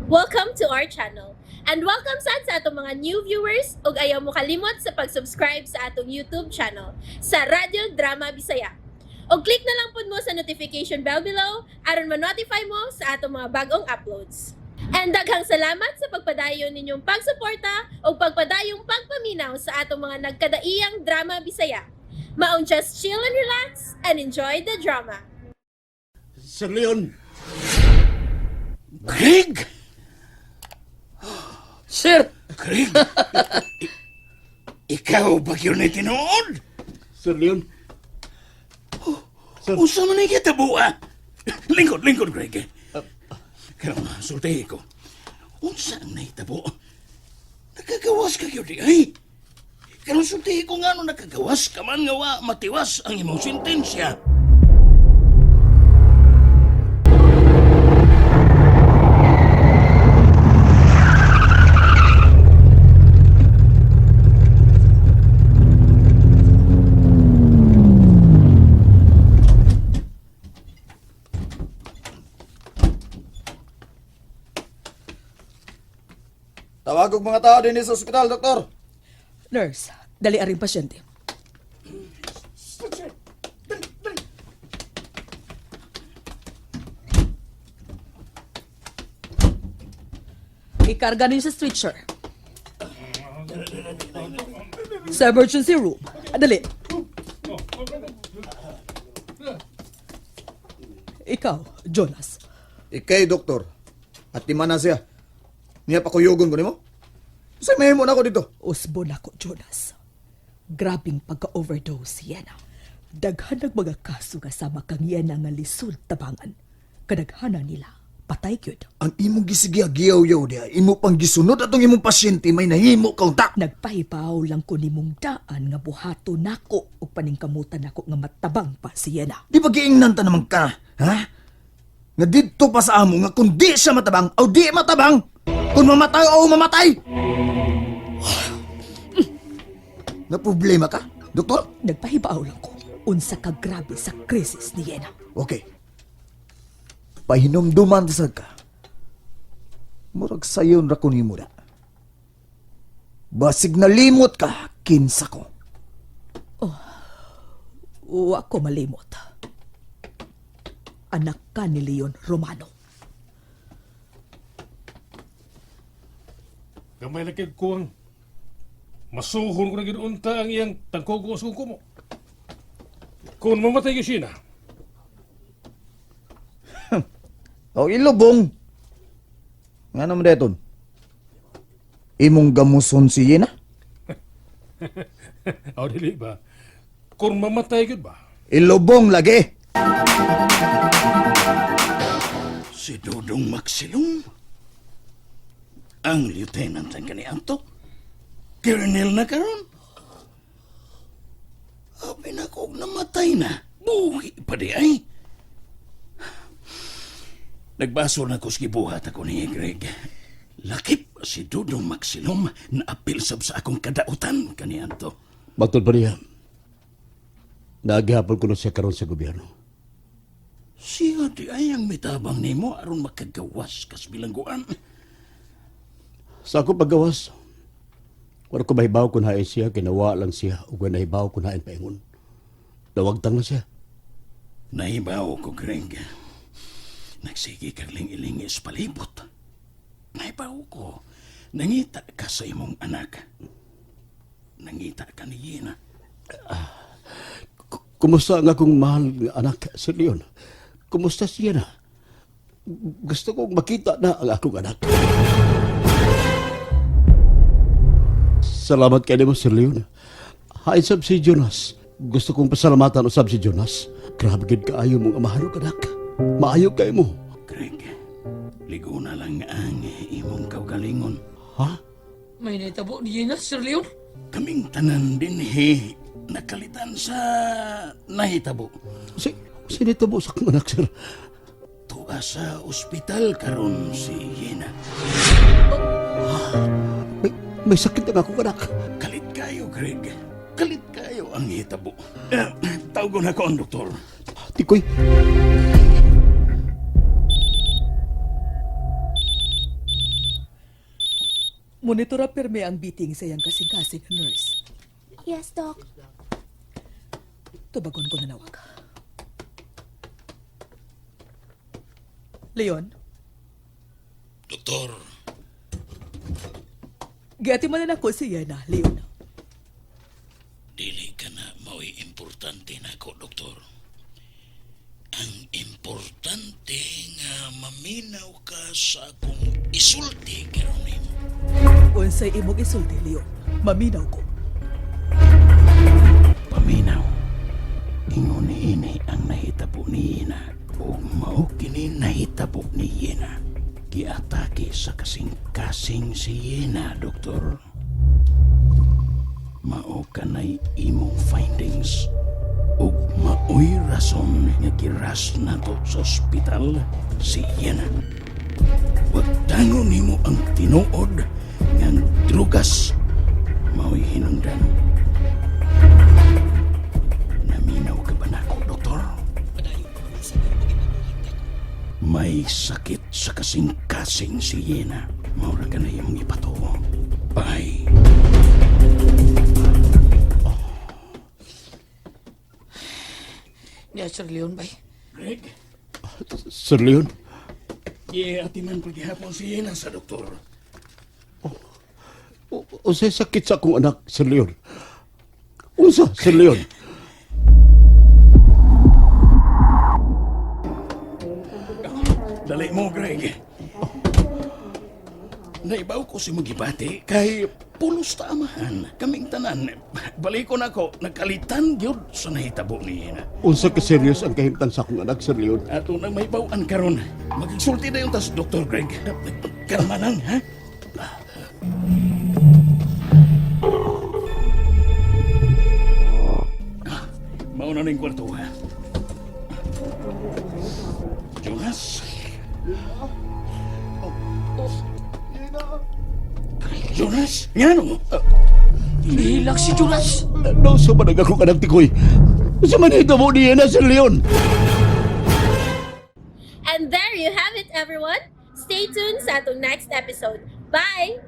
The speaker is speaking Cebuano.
Welcome to our channel. And welcome sad sa atong mga new viewers ug ayaw mo kalimot sa pag-subscribe sa atong YouTube channel sa Radyo Drama Bisaya. Og click na lang pud mo sa notification bell below aron ma-notify mo sa atong mga bagong uploads. And daghang salamat sa pagpadayon ninyong pagsuporta ug pagpadayong pagpaminaw sa atong mga nagkadaiyang drama Bisaya. Maong just chill and relax and enjoy the drama. Sir Leon. Greg! Sir! Greg! Ikaw ba yun ay tinuod? Sir Leon. Sir. Usa man ay kitabuha. Lingkod, lingkod, Greg. Karon, sultihi ko. Unsa ang nahitabo? Nakagawas ka gyud di ay. Karon sultihi ko nga no nakagawas ka man nga wa matiwas ang imong sentensya. Tawag og mga tao din sa ospital, doktor. Nurse, dali aring pasyente. Ikarga niyo sa stretcher. Sa emergency room. Dali. Ikaw, Jonas. Ikay, doktor. At di man na siya. Niya pakuyugon ko nimo. Sa may na ako dito. Usbo na ko, Jonas. Grabing pagka-overdose, Yena. Daghan ng mga kaso nga sama kang Yena nga lisod tabangan. Kadaghanan nila, patay gyud. Ang imong gisigiyagiyaw-yaw diha, imo pang gisunod atong imong pasyente may nahimo kaunta. Nagpahibaw lang ko nimong daan nga buhato nako ug paningkamutan nako nga matabang pa si Yena. Di ba giingnan ta naman ka, ha? Nga didto pa sa amo nga kung di siya matabang o di matabang, kung mamatay o mamatay. Na problema ka, doktor? Nagpahibaw lang ko unsa ka grabe sa krisis ni Yena. Okay. Pahinumduman sa ka. Murag sayon ra ko nimo da. Basig nalimot ka, kinsa ko. Wa ko malimot. Anak ka ni Leon Romano. Gamay na kay kuwang. Masuhon ko na gid unta ang iyang tangkogo sa mo. Kung mamatay gyud siya na, O ilubong. Nga naman deton? Imong gamuson si Yena? aw dili ba? Kung mamatay gyud ba? Ilubong lagi. Si Dudong Maxilong. Ang lieutenant ang kaniadto. Colonel na karon. Abi na ko og namatay na. Buhi pa di ay. Nagbaso na ko sa gibuhat ako ni Greg. Lakip si Dudong Maxilom na apil sab sa akong kadautan kaniadto. Matod pa niya. Naghapon ko na siya karon sa gobyerno. Siya di ay ang mitabang nimo aron makagawas kas bilangguan. Sa ako paggawas, wala ko mahibaw kung hain siya, kinawa lang siya, ug wala nahibaw kung hain paingon. Dawagtang na siya. Nahibaw ko, Greg. Nagsige kag ling-ilingis palibot. Nahibaw ko. Nangita ka sa imong anak. Nangita ka ni Yena. Kumusta ang akong mahal nga anak, Sir Leon? Kumusta siya na? Gusto kong makita na ang akong anak. Salamat kay nimo, Sir Leon. Hain sab si Jonas. Gusto kong pasalamatan usab si Jonas. Grabe gid kaayo mong amahan og anak. Maayo kay mo. Greg, ligo na lang ang imong kaugalingon. Ha? May naitabo ni Yena, Sir Leon. Kaming tanan din he, nakalitan sa nahitabo. Si sinito mo sa akong anak, sir? Tuwa sa ospital karon si Yena. May sakit ang akong anak. Kalit kayo, Greg. Kalit kayo ang hitabo. Eh, tawgon ako ang doktor. Tikoy. Monitora pirmi ang beating sa iyang kasing-kasing nga nurse. Yes, Doc. Tubagon ko na nawag. Leon, Doktor, giati man na nako si Yena, Leon. dili ka na mao'y importante nako, doktor. Ang importante nga maminaw ka sa akong isulti karon nimo. Unsay imong isulti, Leon. Maminaw ko. Paminaw. Ingon ini ang nahitabo ni Yena. Ug mao kini nahitabo ni Yena. Giatake sa kasing-kasing si Yena, doktor. Mao kanay imong findings. Ug maoy rason nga giras nato sa ospital si Yena. Wagtangon nimo ang tinuod nga ang drugas mao'y hinungdan. Naminaw ka ba nako, doktor? May sakit sa kasing-kasing si Yena. Maura ka na iyong ipatuo. Bye. Niya, Sir Leon, bay. Greg? Sir Leon, Yeah, atiman paghihapon si Yena sa doktor. unsay sakit sa akong anak, Sir Leon? Unsa, Sir Leon? Dali mo, Greg. Naibaw ko si Mugibati kay pulos ta amahan. Kaming tanan. Balikon ako, nagkalitan gyud sa nahitabo ni Yena. Unsa ka serious ang kahimtang sa akong anak, Sir Leon? Ato nang may bawaan karon. Magigsulti na yung tas, Dr. Greg. Kalma lang, ha? Ah, Mauna na yung kwarto, ha? Jonas? Jonas? Ngano? Nihilak si Jonas. No, sa man ang akong anak tikoy. Unsa man nahitabo ni Yena, Sir Leon? And there you have it, everyone. Stay tuned sa atong next episode. Bye!